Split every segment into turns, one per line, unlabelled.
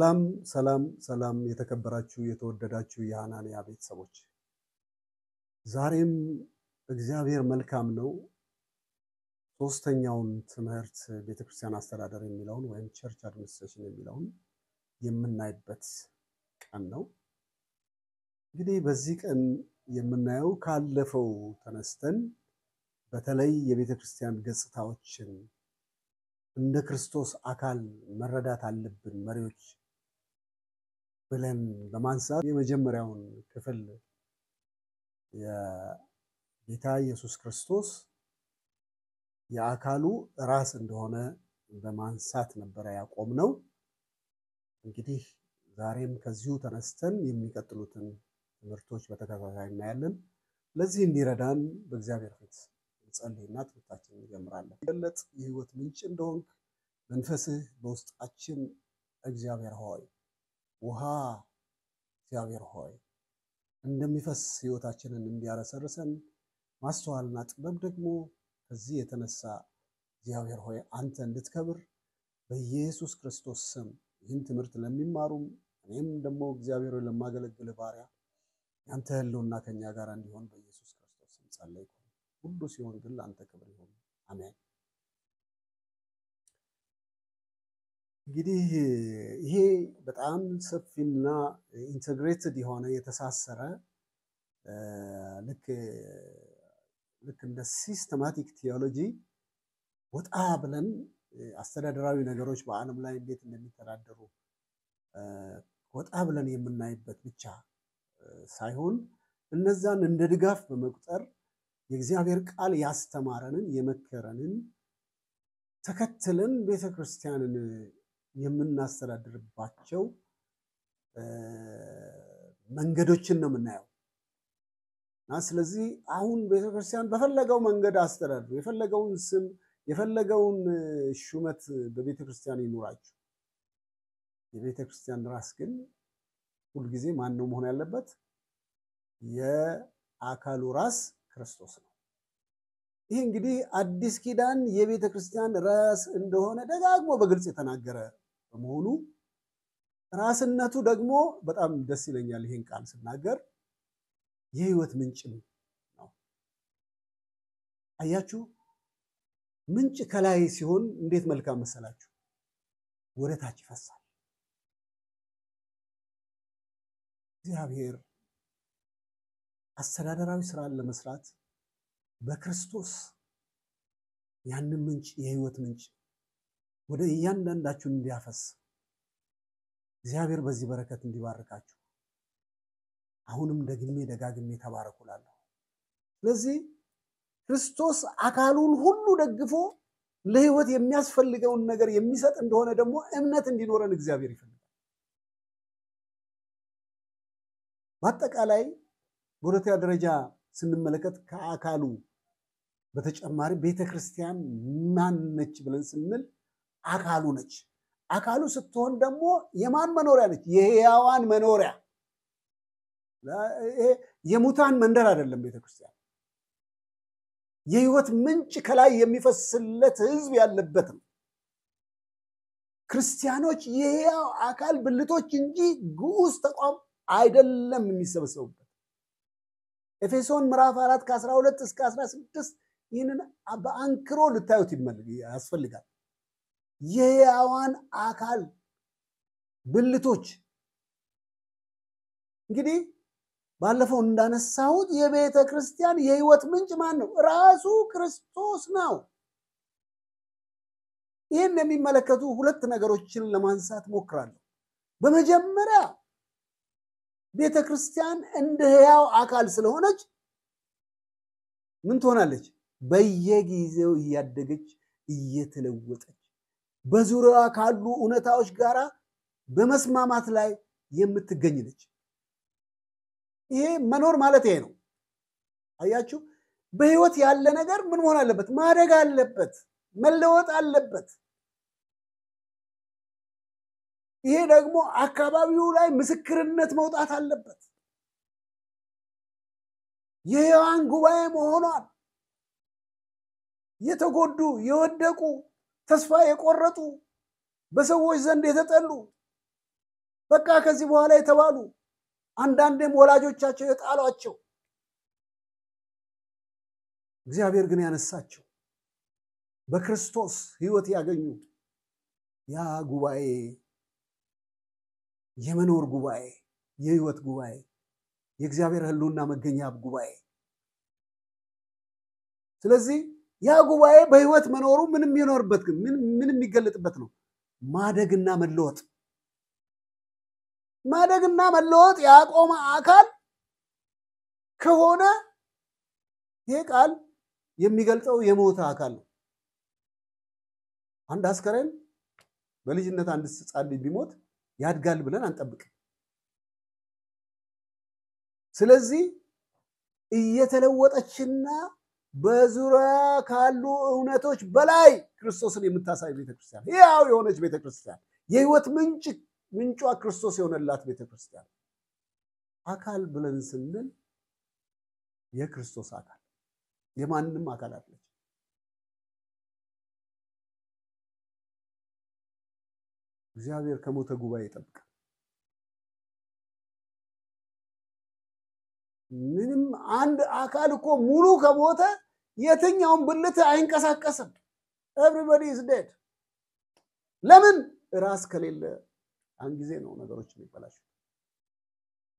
ሰላም ሰላም ሰላም የተከበራችሁ የተወደዳችሁ የሐናንያ ቤተሰቦች፣ ዛሬም እግዚአብሔር መልካም ነው። ሶስተኛውን ትምህርት ቤተክርስቲያን አስተዳደር የሚለውን ወይም church administration የሚለውን የምናይበት ቀን ነው። እንግዲህ በዚህ ቀን የምናየው ካለፈው ተነስተን በተለይ የቤተክርስቲያን ገጽታዎችን እንደ ክርስቶስ አካል መረዳት አለብን መሪዎች ብለን በማንሳት የመጀመሪያውን ክፍል የጌታ ኢየሱስ ክርስቶስ የአካሉ ራስ እንደሆነ በማንሳት ነበረ ያቆምነው። እንግዲህ ዛሬም ከዚሁ ተነስተን የሚቀጥሉትን ትምህርቶች በተከታታይ እናያለን። ለዚህ እንዲረዳን በእግዚአብሔር ፊት እንጸልይና ትምህርታችንን እንጀምራለን። ገለጥ የሕይወት ምንጭ እንደሆንክ መንፈስህ በውስጣችን እግዚአብሔር ሆይ ውሃ እግዚአብሔር ሆይ እንደሚፈስ ሕይወታችንን እንዲያረሰርሰን ማስተዋልና ጥበብ ደግሞ ከዚህ የተነሳ እግዚአብሔር ሆይ አንተ እንድትከብር በኢየሱስ ክርስቶስ ስም ይህን ትምህርት ለሚማሩም እኔም ደግሞ እግዚአብሔር ሆይ ለማገለግል ባሪያ ያንተ ሕልውና ከኛ ጋር እንዲሆን በኢየሱስ ክርስቶስ ስም ጸለይኩ። ሁሉ ሲሆን ግን ለአንተ ክብር ይሁን፣ አሜን። እንግዲህ ይሄ በጣም ሰፊና integrated የሆነ የተሳሰረ ልክ ልክ እንደ systematic theology ወጣ ብለን አስተዳደራዊ ነገሮች በዓለም ላይ እንዴት እንደሚተዳደሩ ወጣ ብለን የምናይበት ብቻ ሳይሆን እነዛን እንደ ድጋፍ በመቁጠር የእግዚአብሔር ቃል ያስተማረንን የመከረንን ተከትለን ቤተክርስቲያንን የምናስተዳድርባቸው መንገዶችን ነው የምናየው። እና ስለዚህ አሁን ቤተክርስቲያን በፈለገው መንገድ አስተዳድሩ፣ የፈለገውን ስም የፈለገውን ሹመት በቤተክርስቲያን ይኑራችሁ። የቤተክርስቲያን ራስ ግን ሁልጊዜ ማን ነው መሆን ያለበት? የአካሉ ራስ ክርስቶስ ነው። ይህ እንግዲህ አዲስ ኪዳን የቤተ ክርስቲያን ራስ እንደሆነ ደጋግሞ በግልጽ የተናገረ በመሆኑ ራስነቱ ደግሞ በጣም ደስ ይለኛል። ይህን ቃል ስናገር የሕይወት ምንጭም ነው። አያችሁ፣ ምንጭ ከላይ ሲሆን እንዴት መልካም መሰላችሁ! ወደ ታች ይፈሳል። እግዚአብሔር አስተዳደራዊ ስራን ለመስራት በክርስቶስ ያንን ምንጭ የሕይወት ምንጭ ወደ እያንዳንዳችሁ እንዲያፈስ እግዚአብሔር በዚህ በረከት እንዲባርካችሁ አሁንም ደግሜ ደጋግሜ ተባረኩ እላለሁ። ስለዚህ ክርስቶስ አካሉን ሁሉ ደግፎ ለሕይወት የሚያስፈልገውን ነገር የሚሰጥ እንደሆነ ደግሞ እምነት እንዲኖረን እግዚአብሔር ይፈልጋል። በአጠቃላይ በሁለተኛ ደረጃ ስንመለከት ከአካሉ በተጨማሪ ቤተክርስቲያን ማን ነች ብለን ስንል አካሉ ነች። አካሉ ስትሆን ደግሞ የማን መኖሪያ ነች? የሕያዋን መኖሪያ። የሙታን መንደር አይደለም ቤተክርስቲያን። የሕይወት ምንጭ ከላይ የሚፈስለት ሕዝብ ያለበት ነው። ክርስቲያኖች የሕያው አካል ብልቶች እንጂ ግዑዝ ተቋም አይደለም የሚሰበሰቡበት። ኤፌሶን ምዕራፍ 4 ከ12 እስከ 16 ይህንን በአንክሮ ልታዩት ያስፈልጋል። የሕያዋን አካል ብልቶች እንግዲህ ባለፈው እንዳነሳሁት የቤተ ክርስቲያን የሕይወት ምንጭ ማን ነው? ራሱ ክርስቶስ ነው። ይህን የሚመለከቱ ሁለት ነገሮችን ለማንሳት ሞክራለሁ። በመጀመሪያ ቤተ ክርስቲያን እንደ ሕያው አካል ስለሆነች ምን ትሆናለች? በየጊዜው እያደገች እየተለወጠች በዙሪያዋ ካሉ እውነታዎች ጋር በመስማማት ላይ የምትገኝ ነች። ይሄ መኖር ማለት ይሄ ነው። አያችሁ፣ በሕይወት ያለ ነገር ምን መሆን አለበት? ማደግ አለበት፣ መለወጥ አለበት። ይሄ ደግሞ አካባቢው ላይ ምስክርነት መውጣት አለበት። የሕያዋን ጉባኤ መሆኗን የተጎዱ የወደቁ ተስፋ የቆረጡ በሰዎች ዘንድ የተጠሉ በቃ ከዚህ በኋላ የተባሉ አንዳንዴም ወላጆቻቸው የጣሏቸው እግዚአብሔር ግን ያነሳቸው በክርስቶስ ሕይወት ያገኙ ያ ጉባኤ የመኖር ጉባኤ፣ የሕይወት ጉባኤ፣ የእግዚአብሔር ሕልውና መገኛ ጉባኤ። ስለዚህ ያ ጉባኤ በሕይወት መኖሩ ምንም የሚኖርበት ግን ምን የሚገለጥበት ነው? ማደግና መለወጥ። ማደግና መለወጥ ያቆመ አካል ከሆነ ይሄ ቃል የሚገልጸው የሞተ አካል ነው። አንድ አስከሬን በልጅነት አንድ ሕፃን ልጅ ቢሞት ያድጋል ብለን አንጠብቅም። ስለዚህ እየተለወጠችና በዙሪያ ካሉ እውነቶች በላይ ክርስቶስን የምታሳይ ቤተክርስቲያን፣ ሕያው የሆነች ቤተክርስቲያን፣ የሕይወት ምንጭ ምንጯ ክርስቶስ የሆነላት ቤተክርስቲያን። አካል ብለን ስንል የክርስቶስ አካል የማንም አካል አይደለች። እግዚአብሔር ከሞተ ጉባኤ ይጠብቃል። ምንም አንድ አካል እኮ ሙሉ ከሞተ የትኛውን ብልት አይንቀሳቀስም። Everybody is dead። ለምን? ራስ ከሌለ አንድ ጊዜ ነው ነገሮች የሚበላሹ።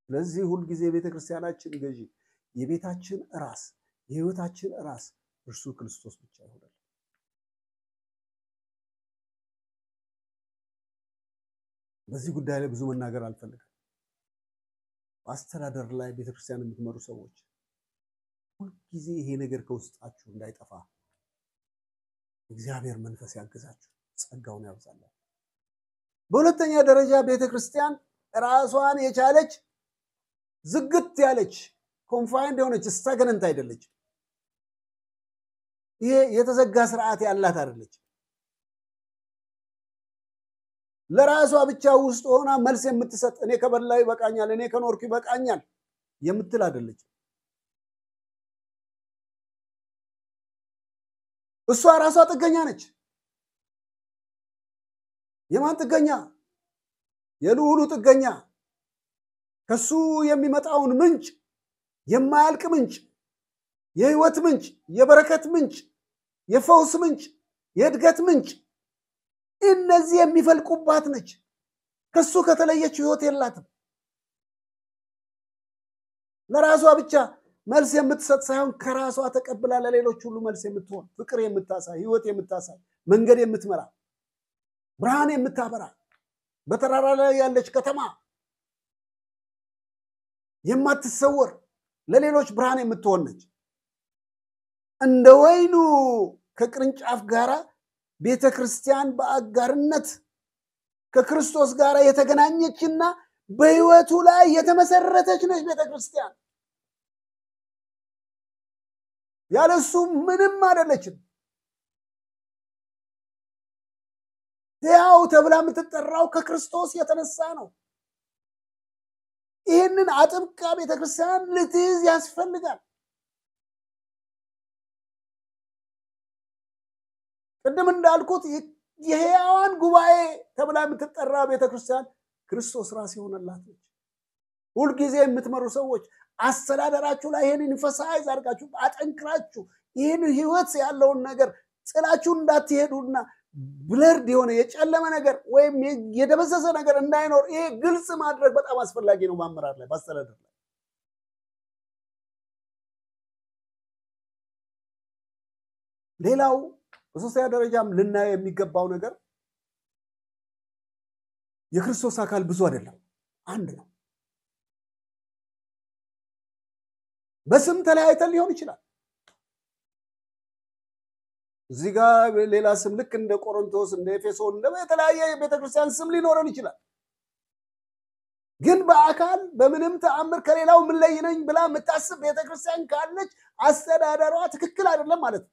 ስለዚህ ሁልጊዜ የቤተ ክርስቲያናችን ገዢ፣ የቤታችን ራስ፣ የህይወታችን ራስ እርሱ ክርስቶስ ብቻ ይሆናል። በዚህ ጉዳይ ላይ ብዙ መናገር አልፈልግም። በአስተዳደር ላይ ቤተክርስቲያን የምትመሩ ሰዎች ሁልጊዜ ይሄ ነገር ከውስጣችሁ እንዳይጠፋ እግዚአብሔር መንፈስ ያግዛችሁ፣ ጸጋውን ያብዛላችሁ። በሁለተኛ ደረጃ ቤተክርስቲያን ራሷን የቻለች፣ ዝግት ያለች፣ confined የሆነች stagnant አይደለች። ይሄ የተዘጋ ስርዓት ያላት አይደለች። ለራሷ ብቻ ውስጥ ሆና መልስ የምትሰጥ፣ እኔ ከበላሁ ይበቃኛል፣ እኔ ከኖርኩ ይበቃኛል የምትል አይደለች። እሷ ራሷ ጥገኛ ነች። የማን ጥገኛ? የልዑሉ ጥገኛ። ከሱ የሚመጣውን ምንጭ፣ የማያልቅ ምንጭ፣ የህይወት ምንጭ፣ የበረከት ምንጭ፣ የፈውስ ምንጭ፣ የእድገት ምንጭ፣ እነዚህ የሚፈልቁባት ነች። ከሱ ከተለየች ህይወት የላትም። ለራሷ ብቻ መልስ የምትሰጥ ሳይሆን ከራሷ ተቀብላ ለሌሎች ሁሉ መልስ የምትሆን፣ ፍቅር የምታሳይ፣ ህይወት የምታሳይ፣ መንገድ የምትመራ፣ ብርሃን የምታበራ፣ በተራራ ላይ ያለች ከተማ የማትሰወር፣ ለሌሎች ብርሃን የምትሆን ነች። እንደ ወይኑ ከቅርንጫፍ ጋራ ቤተ ክርስቲያን በአጋርነት ከክርስቶስ ጋር የተገናኘችና በህይወቱ ላይ የተመሰረተች ነች። ቤተ ክርስቲያን ያለሱ ምንም አይደለችም። ሕያው ተብላ የምትጠራው ከክርስቶስ የተነሳ ነው። ይህንን አጥብቃ ቤተክርስቲያን ልትይዝ ያስፈልጋል። ቅድም እንዳልኩት የሕያዋን ጉባኤ ተብላ የምትጠራ ቤተክርስቲያን ክርስቶስ ራስ የሆነላት ነች። ሁልጊዜ የምትመሩ ሰዎች አስተዳደራችሁ ላይ ይህንን emphasize አድርጋችሁ፣ አጠንክራችሁ፣ ይህን ህይወት ያለውን ነገር ጥላችሁ እንዳትሄዱና blurred የሆነ የጨለመ ነገር ወይም የደበዘዘ ነገር እንዳይኖር ይሄ ግልጽ ማድረግ በጣም አስፈላጊ ነው፣ በአመራር ላይ፣ በአስተዳደር ላይ። ሌላው በሶስተኛ ደረጃም ልናየው የሚገባው ነገር የክርስቶስ አካል ብዙ አይደለም፣ አንድ ነው። በስም ተለያይተን ሊሆን ይችላል። እዚህ ጋር ሌላ ስም፣ ልክ እንደ ቆሮንቶስ፣ እንደ ኤፌሶን፣ እንደ የተለያየ የቤተክርስቲያን ስም ሊኖረን ይችላል። ግን በአካል በምንም ተአምር ከሌላው የምለይ ነኝ ብላ የምታስብ ቤተክርስቲያን ካለች አስተዳደሯ ትክክል አይደለም ማለት ነው።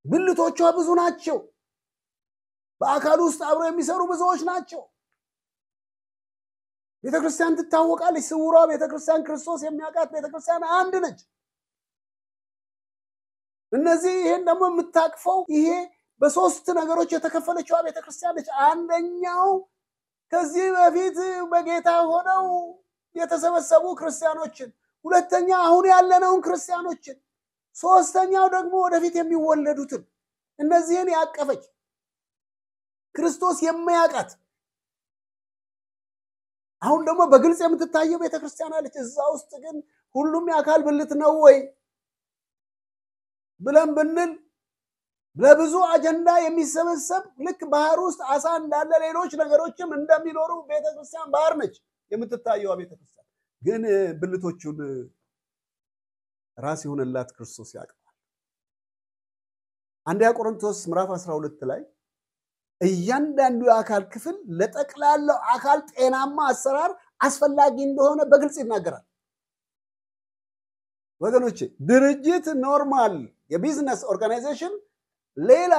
ብልቶቿ ብዙ ናቸው። በአካል ውስጥ አብረው የሚሰሩ ብዙዎች ናቸው። ቤተክርስቲያን ትታወቃለች። ስውሯ ቤተክርስቲያን፣ ክርስቶስ የሚያውቃት ቤተክርስቲያን አንድ ነች። እነዚህ ይሄን ደግሞ የምታቅፈው ይሄ በሶስት ነገሮች የተከፈለችው ቤተክርስቲያን ነች። አንደኛው ከዚህ በፊት በጌታ ሆነው የተሰበሰቡ ክርስቲያኖችን፣ ሁለተኛ አሁን ያለነውን ክርስቲያኖችን፣ ሶስተኛው ደግሞ ወደፊት የሚወለዱትን፣ እነዚህን ያቀፈች ክርስቶስ የማያውቃት አሁን ደግሞ በግልጽ የምትታየው ቤተክርስቲያን አለች። እዛ ውስጥ ግን ሁሉም የአካል ብልት ነው ወይ ብለን ብንል ለብዙ አጀንዳ የሚሰበሰብ ልክ ባህር ውስጥ አሳ እንዳለ ሌሎች ነገሮችም እንደሚኖሩ ቤተክርስቲያን ባህር ነች የምትታየው ቤተክርስቲያን። ግን ብልቶቹን ራስ የሆነላት ክርስቶስ ያውቀዋል። አንደኛ ቆሮንቶስ ምዕራፍ 12 ላይ እያንዳንዱ የአካል ክፍል ለጠቅላላው አካል ጤናማ አሰራር አስፈላጊ እንደሆነ በግልጽ ይናገራል። ወገኖቼ ድርጅት normal የ business organization ሌላ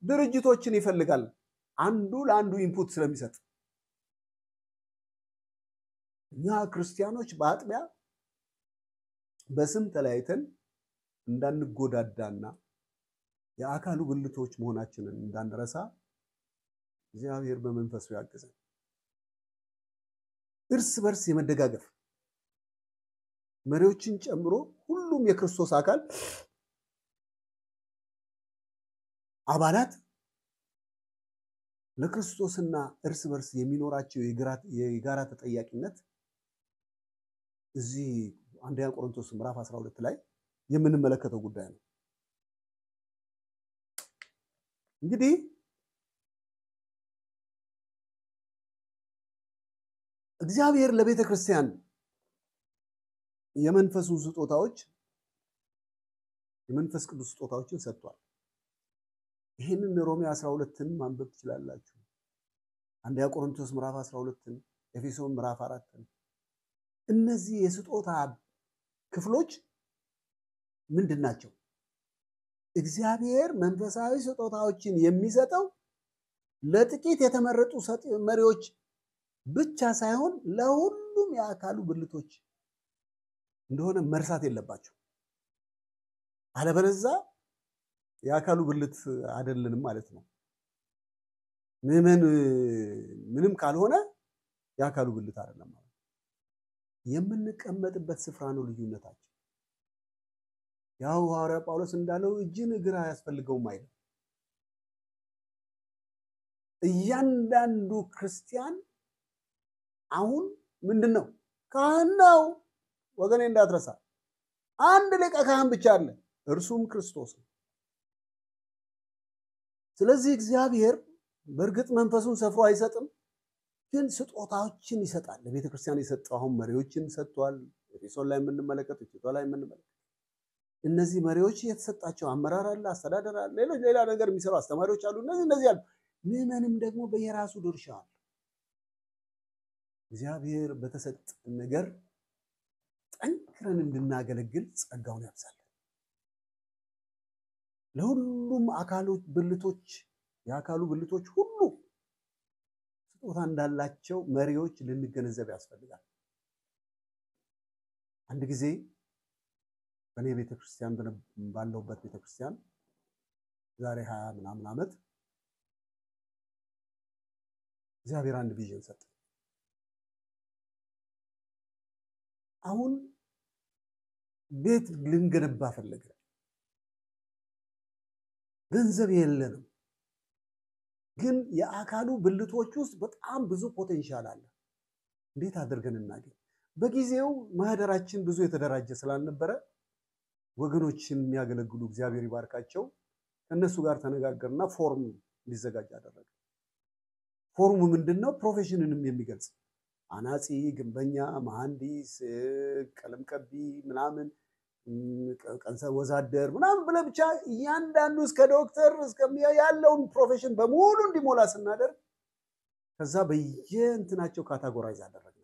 ድርጅቶችን ይፈልጋል፣ አንዱ ለአንዱ input ስለሚሰጥ። እኛ ክርስቲያኖች በአጥቢያ በስም ተለያይተን እንዳንጎዳዳና የአካሉ ብልቶች መሆናችንን እንዳንረሳ እግዚአብሔር በመንፈሱ ያግዘን። እርስ በርስ የመደጋገፍ መሪዎችን ጨምሮ ሁሉም የክርስቶስ አካል አባላት ለክርስቶስና እርስ በርስ የሚኖራቸው የጋራ ተጠያቂነት እዚህ አንደኛ ቆሮንቶስ ምዕራፍ 12 ላይ የምንመለከተው ጉዳይ ነው። እንግዲህ እግዚአብሔር ለቤተ ክርስቲያን የመንፈሱን ስጦታዎች የመንፈስ ቅዱስ ስጦታዎችን ሰጥቷል። ይሄንን ሮሜ 12ን ማንበብ ትችላላችሁ። አንደኛ ቆሮንቶስ ምዕራፍ 12ን፣ ኤፌሶን ምዕራፍ 4ን። እነዚህ የስጦታ ክፍሎች ምንድን ናቸው? እግዚአብሔር መንፈሳዊ ስጦታዎችን የሚሰጠው ለጥቂት የተመረጡ መሪዎች ብቻ ሳይሆን ለሁሉም የአካሉ ብልቶች እንደሆነ መርሳት የለባቸው። አለበለዚያ የአካሉ ብልት አይደለንም ማለት ነው። ምንም ምንም ካልሆነ የአካሉ ብልት አይደለም ማለት ነው። የምንቀመጥበት ስፍራ ነው ልዩነታችን። ያው ሐዋርያ ጳውሎስ እንዳለው እጅን እግር አያስፈልገውም አይደል? እያንዳንዱ ክርስቲያን አሁን ምንድነው? ካህን ነው። ወገኔ እንዳትረሳ፣ አንድ ሊቀ ካህን ብቻ አለ፣ እርሱም ክርስቶስ ነው። ስለዚህ እግዚአብሔር በእርግጥ መንፈሱን ሰፍሮ አይሰጥም፣ ግን ስጦታዎችን ይሰጣል። ለቤተ ክርስቲያን የሰጠው አሁን መሪዎችን ሰጥቷል። ኤፌሶን ላይ የምንመለከተው፣ ቲቶ ላይ የምንመለከተው እነዚህ መሪዎች የተሰጣቸው አመራር አለ፣ አስተዳደር አለ፣ ሌሎች ሌላ ነገር የሚሰሩ አስተማሪዎች አሉ። እነዚህ አሉ። ምዕመንም ደግሞ በየራሱ ድርሻ አለ። እግዚአብሔር በተሰጠን ነገር ጠንክረን እንድናገለግል ጸጋውን ያብዛልን። ለሁሉም አካሎች ብልቶች የአካሉ ብልቶች ሁሉ ስጦታ እንዳላቸው መሪዎች ልንገነዘብ ያስፈልጋል። አንድ ጊዜ በእኔ ቤተክርስቲያን ባለሁበት ቤተክርስቲያን ዛሬ 20 ምናምን ዓመት እግዚአብሔር አንድ vision ሰጠ። አሁን ቤት ልንገነባ ፈለግን። ገንዘብ የለንም፣ ግን የአካሉ ብልቶች ውስጥ በጣም ብዙ potential አለ። እንዴት አድርገን እናገኝ? በጊዜው ማህደራችን ብዙ የተደራጀ ስላልነበረ ወገኖችን የሚያገለግሉ እግዚአብሔር ይባርካቸው ከነሱ ጋር ተነጋገርና ፎርም ሊዘጋጅ አደረገ። ፎርሙ ምንድነው? profession ንም የሚገልጽ አናጺ፣ ግንበኛ፣ መሐንዲስ፣ ቀለም ቀቢ ምናምን፣ ቀንሰ ወዛደር ምናምን ብለህ ብቻ እያንዳንዱ እስከ ዶክተር እስከ ያለውን profession በሙሉ እንዲሞላ ስናደርግ ከዛ በየእንትናቸው categorize አደረግናቸው።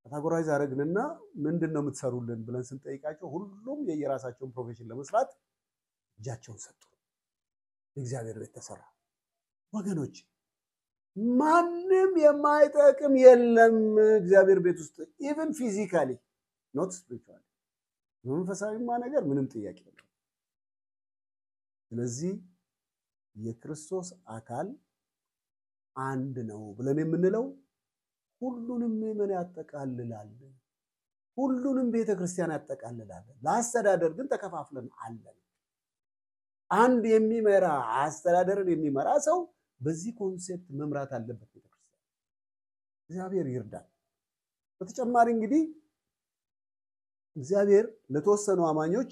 categorize አደረግንና ምንድነው የምትሰሩልን ብለን ስንጠይቃቸው ሁሉም የየራሳቸውን profession ለመስራት እጃቸውን ሰጡ። እግዚአብሔር ቤት ተሰራ። ወገኖች ማንም የማይጠቅም የለም እግዚአብሔር ቤት ውስጥ፣ even physically not spiritually። መንፈሳዊማ ነገር ምንም ጥያቄ የለም። ስለዚህ የክርስቶስ አካል አንድ ነው ብለን የምንለው ሁሉንም ምዕመን ያጠቃልላል፣ ሁሉንም ቤተክርስቲያን ያጠቃልላል። ለአስተዳደር ግን ተከፋፍለን አለን። አንድ የሚመራ አስተዳደርን የሚመራ ሰው በዚህ concept መምራት አለበት ቤተክርስቲያን። እግዚአብሔር ይርዳል። በተጨማሪ እንግዲህ እግዚአብሔር ለተወሰኑ አማኞች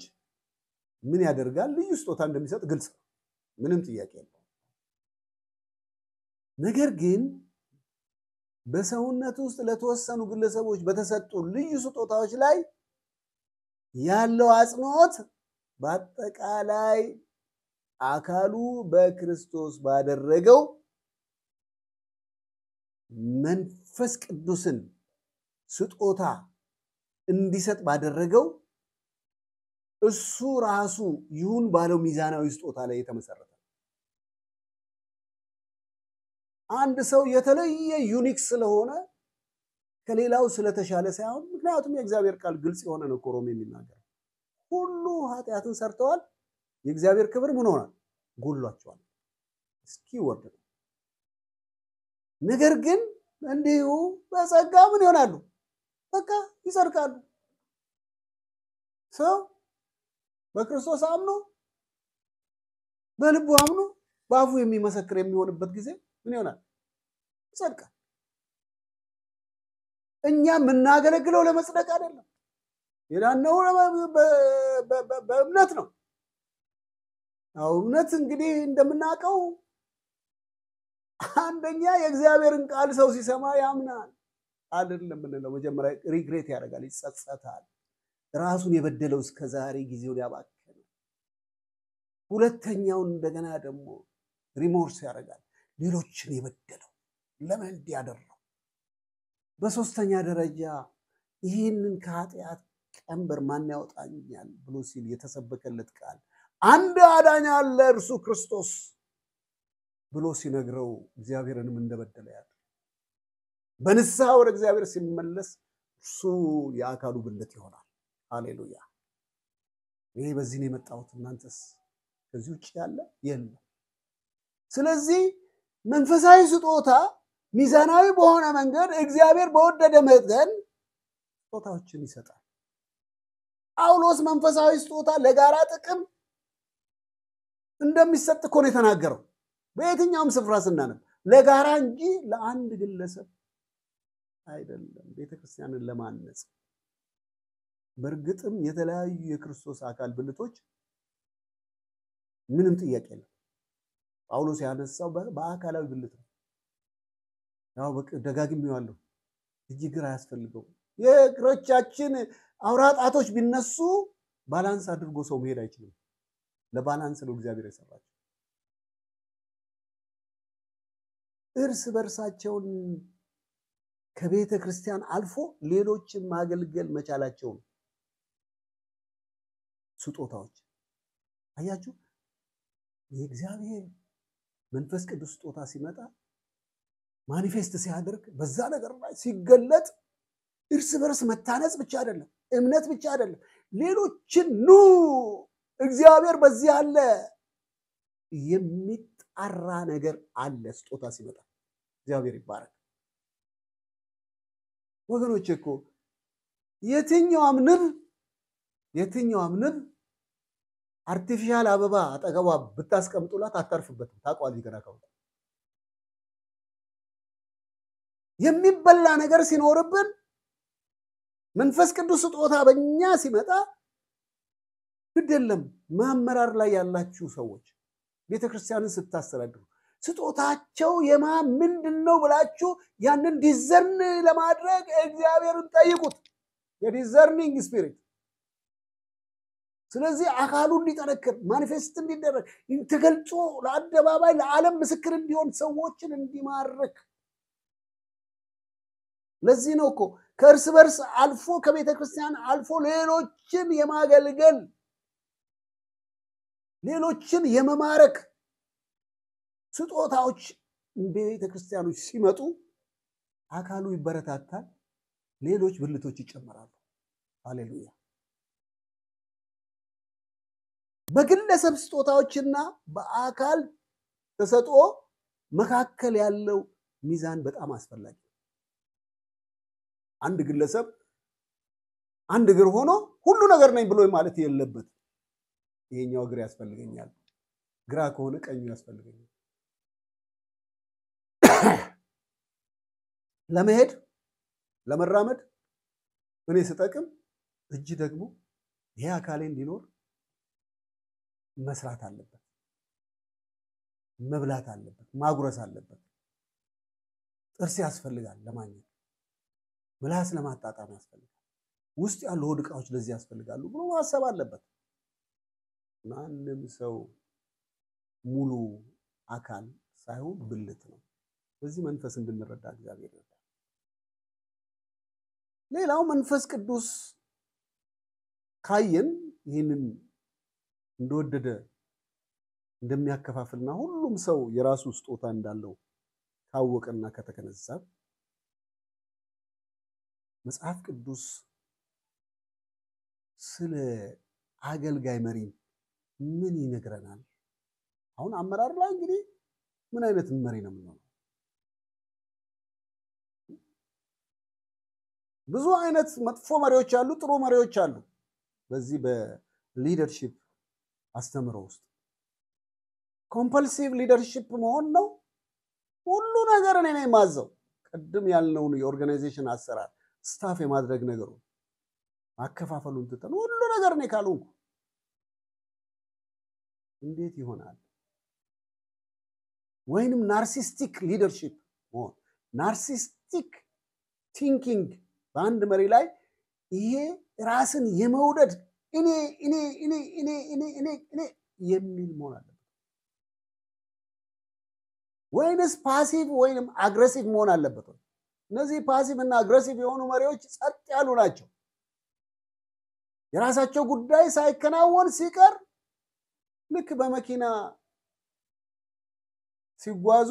ምን ያደርጋል? ልዩ ስጦታ እንደሚሰጥ ግልጽ ነው። ምንም ጥያቄ የለውም። ነገር ግን በሰውነት ውስጥ ለተወሰኑ ግለሰቦች በተሰጡ ልዩ ስጦታዎች ላይ ያለው አጽንዖት በአጠቃላይ አካሉ በክርስቶስ ባደረገው መንፈስ ቅዱስን ስጦታ እንዲሰጥ ባደረገው እሱ ራሱ ይሁን ባለው ሚዛናዊ ስጦታ ላይ የተመሰረተ። አንድ ሰው የተለየ unique ስለሆነ ከሌላው ስለተሻለ ሳይሆን፣ ምክንያቱም የእግዚአብሔር ቃል ግልጽ የሆነ ነው። ሮሜ የሚናገረው ሁሉ ኃጢአትን ሰርተዋል፣ የእግዚአብሔር ክብር ምን ሆኗል? ጎሏቸዋል። እስኪ ወርድ ነው። ነገር ግን እንዲሁ በጸጋ ምን ይሆናሉ? በቃ ይጸድቃሉ። ሰው በክርስቶስ አምኖ በልቡ አምኖ በአፉ የሚመሰክር የሚሆንበት ጊዜ ምን ይሆናል? ይጸድቃል። እኛ የምናገለግለው ለመጽደቅ አይደለም። የዳነው በእምነት ነው። አዎ እምነት እንግዲህ እንደምናውቀው አንደኛ የእግዚአብሔርን ቃል ሰው ሲሰማ ያምናል አይደለም የምንለው። መጀመሪያ regret ያደርጋል፣ ይጸጸታል። ራሱን የበደለው እስከዛሬ ጊዜውን ያባከነ። ሁለተኛውን እንደገና ደግሞ remorse ያደርጋል፣ ሌሎችን የበደለው ለምን እንዲያደረው። በሶስተኛ ደረጃ ይህንን ከኃጢአት ቀንበር ማን ያወጣኛል ብሎ ሲል የተሰበከለት ቃል አንድ አዳኝ አለ እርሱ ክርስቶስ ብሎ ሲነግረው እግዚአብሔርንም እንደበደለ ያለ በንስሐ ወደ እግዚአብሔር ሲመለስ እርሱ የአካሉ ብልት ይሆናል። ሃሌሉያ! ይሄ በዚህ ነው የመጣሁት፣ እናንተስ ከዚህ ውጭ ያለ የለም። ስለዚህ መንፈሳዊ ስጦታ ሚዛናዊ በሆነ መንገድ እግዚአብሔር በወደደ መጠን ስጦታዎችን ይሰጣል። ጳውሎስ መንፈሳዊ ስጦታ ለጋራ ጥቅም እንደሚሰጥ እኮ ነው የተናገረው። በየትኛውም ስፍራ ስናነብ ለጋራ እንጂ ለአንድ ግለሰብ አይደለም፣ ቤተክርስቲያንን ለማነጽ። በእርግጥም የተለያዩ የክርስቶስ አካል ብልቶች ምንም ጥያቄ የለም። ጳውሎስ ያነሳው በአካላዊ ብልት ነው። ያው ደጋግሜዋለሁ፣ እጅ እግር አያስፈልገውም። የእግሮቻችን አውራ ጣቶች ቢነሱ balance አድርጎ ሰው መሄድ አይችልም። ለ balance ነው እግዚአብሔር የሰራቸው። እርስ በርሳቸውን ከቤተ ክርስቲያን አልፎ ሌሎችን ማገልገል መቻላቸው ነው ስጦታዎች። አያችሁ፣ የእግዚአብሔር መንፈስ ቅዱስ ስጦታ ሲመጣ manifest ሲያደርግ በዛ ነገር ላይ ሲገለጥ እርስ በርስ መታነጽ ብቻ አይደለም፣ እምነት ብቻ አይደለም፣ ሌሎችን ኑ እግዚአብሔር በዚህ አለ የሚጣራ ነገር አለ። ስጦታ ሲመጣ እግዚአብሔር ይባረክ። ወገኖች እኮ የትኛውም ንብ artificial አበባ አጠገቧ ብታስቀምጡላት አታርፍበትም። ታውቀዋለች ገና ከሩቅ። የሚበላ ነገር ሲኖርብን መንፈስ ቅዱስ ስጦታ በእኛ ሲመጣ ግድ የለም ማመራር ላይ ያላችሁ ሰዎች ቤተክርስቲያንን ስታስተዳድሩ ስጦታቸው የማ ምንድን ነው ብላችሁ ያንን discern ለማድረግ እግዚአብሔርን ጠይቁት። የ discerning spirit። ስለዚህ አካሉ እንዲጠነክር manifest እንዲደረግ ተገልጾ ለአደባባይ ለዓለም ምስክር እንዲሆን ሰዎችን እንዲማርክ። ለዚህ ነው እኮ ከእርስ በርስ አልፎ ከቤተ ክርስቲያን አልፎ ሌሎችን የማገልገል ሌሎችን የመማረክ ስጦታዎች ቤተ ክርስቲያኖች ሲመጡ አካሉ ይበረታታል፣ ሌሎች ብልቶች ይጨመራሉ። ሃሌሉያ። በግለሰብ ስጦታዎችና በአካል ተሰጥኦ መካከል ያለው ሚዛን በጣም አስፈላጊ ነው። አንድ ግለሰብ አንድ እግር ሆኖ ሁሉ ነገር ነኝ ብሎ ማለት የለበትም። ይሄኛው እግር ያስፈልገኛል፣ ግራ ከሆነ ቀኙ ያስፈልገኛል። ለመሄድ ለመራመድ እኔ ስጠቅም እጅ ደግሞ ይሄ አካሌ እንዲኖር መስራት አለበት፣ መብላት አለበት፣ ማጉረስ አለበት። ጥርስ ያስፈልጋል ለማግኘት፣ ምላስ ለማጣጣም ያስፈልጋል፣ ውስጥ ያሉ ሆድ ዕቃዎች ለዚህ ያስፈልጋሉ ብሎ ማሰብ አለበት። ማንም ሰው ሙሉ አካል ሳይሆን ብልት ነው። በዚህ መንፈስ እንድንረዳ እግዚአብሔር ይርዳል። ሌላው መንፈስ ቅዱስ ካየን ይህንን እንደወደደ እንደሚያከፋፍልና ሁሉም ሰው የራሱ ስጦታ እንዳለው ካወቀና ከተገነዘበ መጽሐፍ ቅዱስ ስለ አገልጋይ መሪ ምን ይነግረናል? አሁን አመራር ላይ እንግዲህ ምን አይነት መሪ ነው የምንሆነው? ብዙ አይነት መጥፎ መሪዎች አሉ፣ ጥሩ መሪዎች አሉ። በዚህ በ leadership አስተምሮ ውስጥ compulsive leadership መሆን ነው። ሁሉ ነገር እኔ ነኝ የማዘው። ቅድም ያልነውን የ organization አሰራር staff የማድረግ ነገሩ ማከፋፈሉን ትተን ሁሉ ነገር እኔ ካልሆንኩ እንዴት ይሆናል? ወይንም narcissistic leadership መሆን፣ narcissistic thinking በአንድ መሪ ላይ ይሄ ራስን የመውደድ እኔ እኔ እኔ እኔ እኔ እኔ እኔ የሚል መሆን አለበት። ወይንስ passive ወይንም aggressive መሆን አለበት? እነዚህ passive እና aggressive የሆኑ መሪዎች ጸጥ ያሉ ናቸው። የራሳቸው ጉዳይ ሳይከናወን ሲቀር ልክ በመኪና ሲጓዙ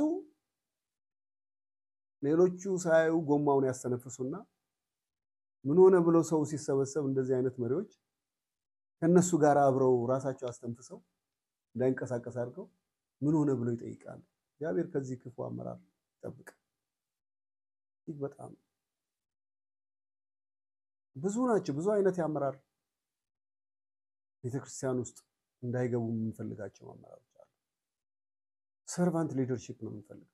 ሌሎቹ ሳያዩ ጎማውን ያስተነፍሱና ምን ሆነ ብሎ ሰው ሲሰበሰብ እንደዚህ አይነት መሪዎች ከነሱ ጋር አብረው ራሳቸው አስተንፍሰው እንዳይንቀሳቀስ አድርገው ምን ሆነ ብሎ ይጠይቃሉ። እግዚአብሔር ከዚህ ክፉ አመራር ይጠብቅ። ይህ በጣም ብዙ ናቸው። ብዙ አይነት የአመራር ቤተክርስቲያን ውስጥ እንዳይገቡ የምንፈልጋቸው አመራሮች አሉ። servant leadership ነው የምንፈልገው።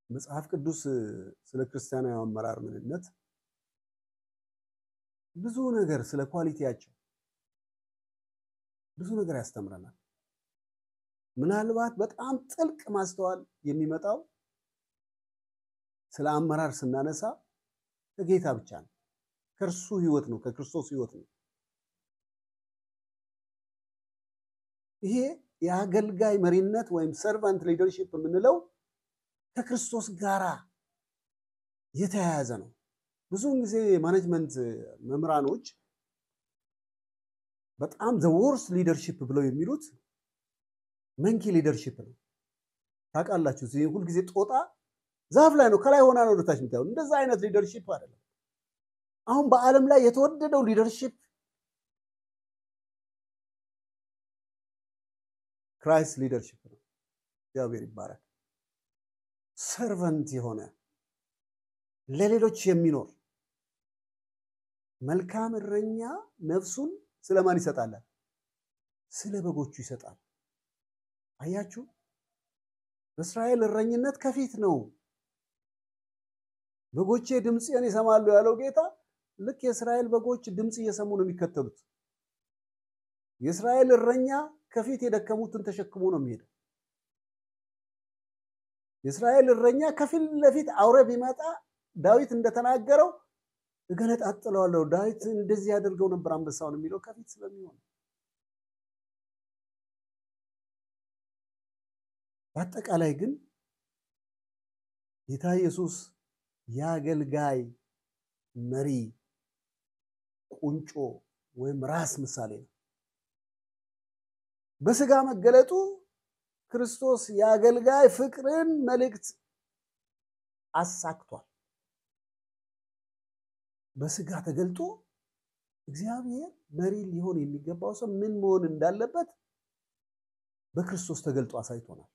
መጽሐፍ ቅዱስ ስለ ክርስቲያናዊ አመራር ምንነት ብዙ ነገር ስለ quality ያቸው ብዙ ነገር ያስተምረናል። ምናልባት በጣም ጥልቅ ማስተዋል የሚመጣው ስለ አመራር ስናነሳ ከጌታ ብቻ ነው። ከእርሱ ሕይወት ነው፣ ከክርስቶስ ሕይወት ነው። ይሄ የአገልጋይ መሪነት ወይም servant leadership የምንለው ከክርስቶስ ጋራ የተያያዘ ነው። ብዙውን ጊዜ የ management መምህራኖች በጣም the worst leadership ብለው የሚሉት monkey leadership ነው። ታውቃላችሁ፣ ሁልጊዜ ጦጣ ዛፍ ላይ ነው፣ ከላይ ሆና ነው ወደታች የምታየው። እንደዛ አይነት leadership አይደለም። አሁን በዓለም ላይ የተወደደው leadership Christ leadership ነው። እግዚአብሔር ይባረክ። servant የሆነ ለሌሎች የሚኖር መልካም እረኛ ነፍሱን ስለማን ይሰጣል? ስለ በጎቹ ይሰጣል። አያችሁ፣ በእስራኤል እረኝነት ከፊት ነው። በጎቼ ድምፄን ይሰማሉ ያለው ጌታ ልክ የእስራኤል በጎች ድምፅ እየሰሙ ነው የሚከተሉት። የእስራኤል እረኛ ከፊት የደከሙትን ተሸክሞ ነው የሚሄደው። የእስራኤል እረኛ ከፊት ለፊት አውሬ ቢመጣ ዳዊት እንደተናገረው እገነጣጥለዋለሁ፣ ዳዊት እንደዚህ ያደርገው ነበር አንበሳውን የሚለው ከፊት ስለሚሆን። በአጠቃላይ ግን ጌታ ኢየሱስ የአገልጋይ መሪ ቁንጮ ወይም ራስ ምሳሌ ነው። በስጋ መገለጡ ክርስቶስ የአገልጋይ ፍቅርን መልእክት አሳክቷል። በስጋ ተገልጦ እግዚአብሔር መሪ ሊሆን የሚገባው ሰው ምን መሆን እንዳለበት በክርስቶስ ተገልጦ አሳይቶናል።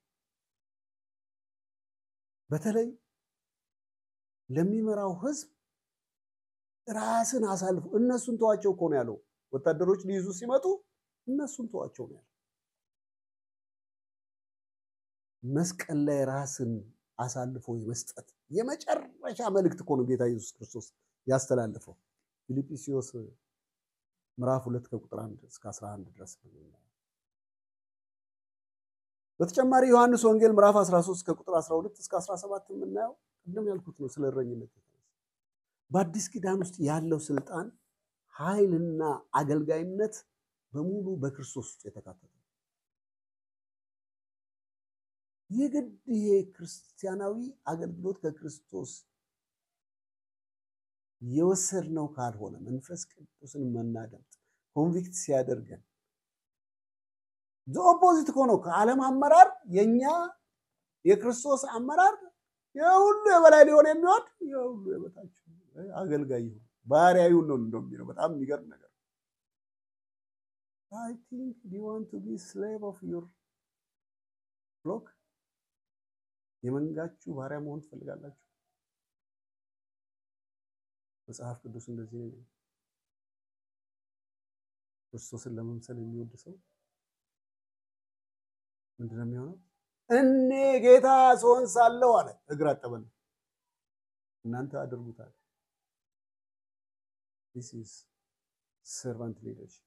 በተለይ ለሚመራው ሕዝብ ራስን አሳልፎ እነሱን ተዋቸው እኮ ነው ያለው። ወታደሮች ሊይዙ ሲመጡ እነሱን ተዋቸው ነው ያለው። መስቀል ላይ ራስን አሳልፎ የመስጠት የመጨረሻ መልእክት እኮ ነው ጌታ ኢየሱስ ክርስቶስ ያስተላለፈው። ፊልጵስዩስ ምዕራፍ 2 ከቁጥር 1 እስከ 11 ድረስ። በተጨማሪ ዮሐንስ ወንጌል ምዕራፍ 13 ከቁጥር 12 እስከ 17 የምናየው ቅድም ያልኩት ነው ስለ እረኝነት። በአዲስ ኪዳን ውስጥ ያለው ስልጣን፣ ኃይልና አገልጋይነት በሙሉ በክርስቶስ ውስጥ የተካተተ ነው። የግድ ይሄ ክርስቲያናዊ አገልግሎት ከክርስቶስ የወሰድነው ካልሆነ፣ መንፈስ ቅዱስን መናደምጥ convict ሲያደርገን opposite እኮ ነው። ከዓለም አመራር የኛ የክርስቶስ አመራር የሁሉ የበላይ ሊሆን የሚወድ የሁሉ የበታች አገልጋይ ይሁን፣ ባሪያ ይሁን ነው እንደሚለው። በጣም የሚገርም ነገር። I think, do you want to be slave of your flock? የመንጋችሁ ባሪያ መሆን ትፈልጋላችሁ? መጽሐፍ ቅዱስ እንደዚህ ነው። ክርስቶስን ለመምሰል የሚወድ ሰው ምንድን ነው የሚሆነው? እኔ ጌታ ስሆን ሳለሁ አለ እግር አጠበን፣ እናንተ አድርጉታል። This is servant leadership።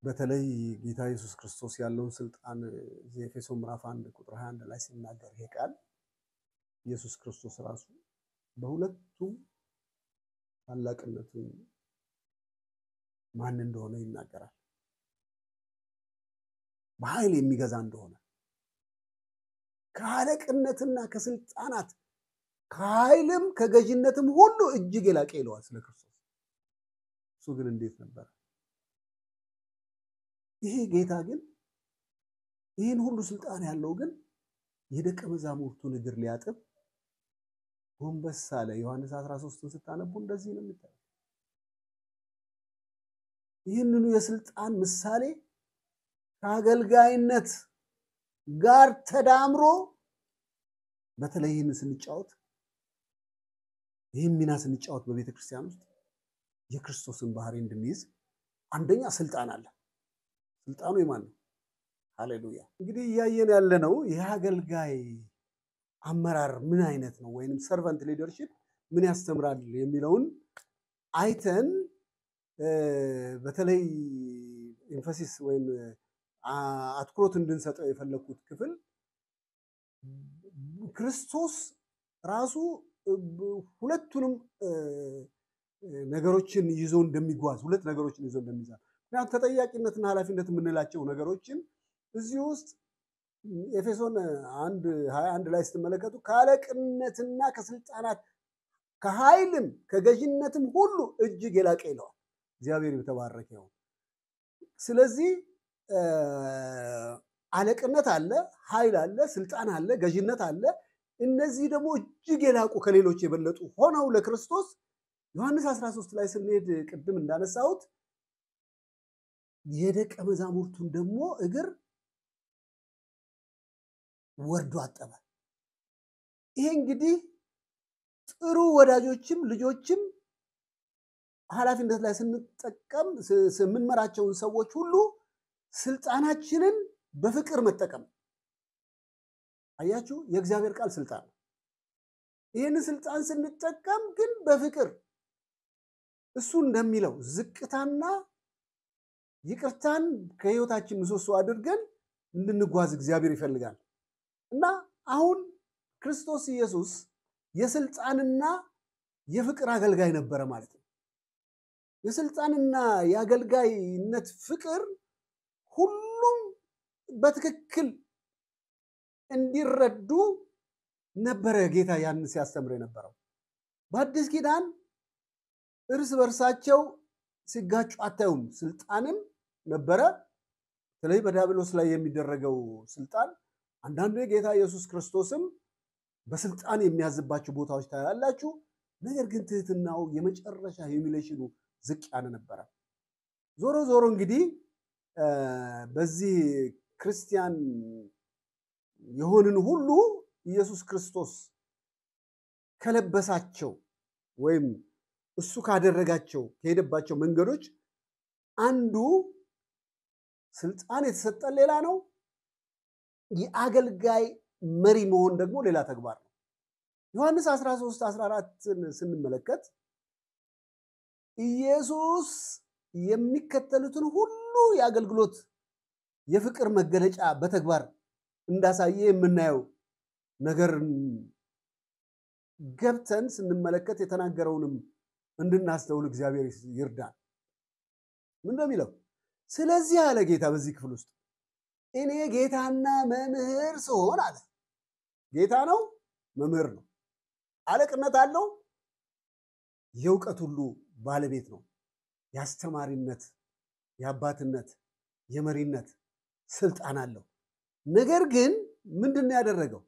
በተለይ ጌታ ኢየሱስ ክርስቶስ ያለውን ስልጣን እዚህ ኤፌሶን ምዕራፍ 1 ቁጥር 21 ላይ ሲናገር ይሄ ቃል ኢየሱስ ክርስቶስ ራሱ በሁለቱም ታላቅነቱን ማን እንደሆነ ይናገራል። በኃይል የሚገዛ እንደሆነ፣ ከአለቅነትና ከስልጣናት ከኃይልም ከገዥነትም ሁሉ እጅግ የላቀ ይለዋል ስለ ክርስቶስ። እሱ ግን እንዴት ነበረ? ይሄ ጌታ ግን ይህን ሁሉ ስልጣን ያለው ግን የደቀ መዛሙርቱን እግር ሊያጥብ ጎንበስ አለ። ዮሐንስ 13ን ስታነቡ እንደዚህ ነው የሚታየው። ይህንኑ የስልጣን ምሳሌ ከአገልጋይነት ጋር ተዳምሮ በተለይ ይህን ስንጫወት፣ ይህን ሚና ስንጫወት በቤተ ክርስቲያን ውስጥ የክርስቶስን ባህሪ እንድንይዝ አንደኛ ስልጣን አለ። ስልጣኑ የማን ነው? ሃሌሉያ። እንግዲህ እያየን ያለነው የአገልጋይ አመራር ምን አይነት ነው ወይንም servant leadership ምን ያስተምራል የሚለውን አይተን በተለይ emphasis ወይም አትኩሮት እንድንሰጠው የፈለኩት ክፍል ክርስቶስ ራሱ ሁለቱንም ነገሮችን ይዞ እንደሚጓዝ፣ ሁለት ነገሮችን ይዞ እንደሚጓዝ፣ ምክንያቱም ተጠያቂነትና ኃላፊነት የምንላቸው ነገሮችን እዚህ ውስጥ ኤፌሶን 1:21 ላይ ስትመለከቱ ከአለቅነትና ከስልጣናት ከኃይልም ከገዥነትም ሁሉ እጅግ የላቀ ይለዋል። እግዚአብሔር የተባረከ ይሁን። ስለዚህ አለቅነት አለ፣ ኃይል አለ፣ ስልጣን አለ፣ ገዥነት አለ። እነዚህ ደግሞ እጅግ የላቁ ከሌሎች የበለጡ ሆነው ለክርስቶስ ዮሐንስ 13 ላይ ስንሄድ ቅድም እንዳነሳሁት የደቀ መዛሙርቱን ደግሞ እግር ወርዶ አጠበ። ይሄ እንግዲህ ጥሩ ወዳጆችም ልጆችም ኃላፊነት ላይ ስንጠቀም የምንመራቸውን ሰዎች ሁሉ ስልጣናችንን በፍቅር መጠቀም። አያችሁ፣ የእግዚአብሔር ቃል ስልጣን ነው። ይህንን ስልጣን ስንጠቀም ግን በፍቅር እሱ እንደሚለው ዝቅታና ይቅርታን ከህይወታችን ምሰሶ አድርገን እንድንጓዝ እግዚአብሔር ይፈልጋል። እና አሁን ክርስቶስ ኢየሱስ የስልጣንና የፍቅር አገልጋይ ነበረ ማለት ነው። የስልጣንና የአገልጋይነት ፍቅር ሁሉም በትክክል እንዲረዱ ነበረ ጌታ ያንን ሲያስተምር የነበረው። በአዲስ ኪዳን እርስ በርሳቸው ሲጋጩ አታዩም። ስልጣንም ነበረ። በተለይ በዲያብሎስ ላይ የሚደረገው ስልጣን፣ አንዳንዱ የጌታ ኢየሱስ ክርስቶስም በስልጣን የሚያዝባቸው ቦታዎች ታያላችሁ። ነገር ግን ትህትናው የመጨረሻ humiliation ኑ ዝቅ ያለ ነበረ። ዞሮ ዞሮ እንግዲህ በዚህ ክርስቲያን የሆንን ሁሉ ኢየሱስ ክርስቶስ ከለበሳቸው ወይም እሱ ካደረጋቸው ከሄደባቸው መንገዶች አንዱ ስልጣን የተሰጠን ሌላ ነው። የአገልጋይ መሪ መሆን ደግሞ ሌላ ተግባር ነው። ዮሐንስ 13:14ን ስንመለከት ኢየሱስ የሚከተሉትን ሁሉ የአገልግሎት የፍቅር መገለጫ በተግባር እንዳሳየ የምናየው ነገር ገብተን ስንመለከት የተናገረውንም እንድናስተውል እግዚአብሔር ይርዳል። ምን እንደሚለው ስለዚህ አለ ጌታ በዚህ ክፍል ውስጥ እኔ ጌታና መምህር ስሆን አለ። ጌታ ነው፣ መምህር ነው፣ አለቅነት አለው፣ የእውቀት ሁሉ ባለቤት ነው። የአስተማሪነት፣ የአባትነት፣ የመሪነት ስልጣን አለው። ነገር ግን ምንድነው ያደረገው?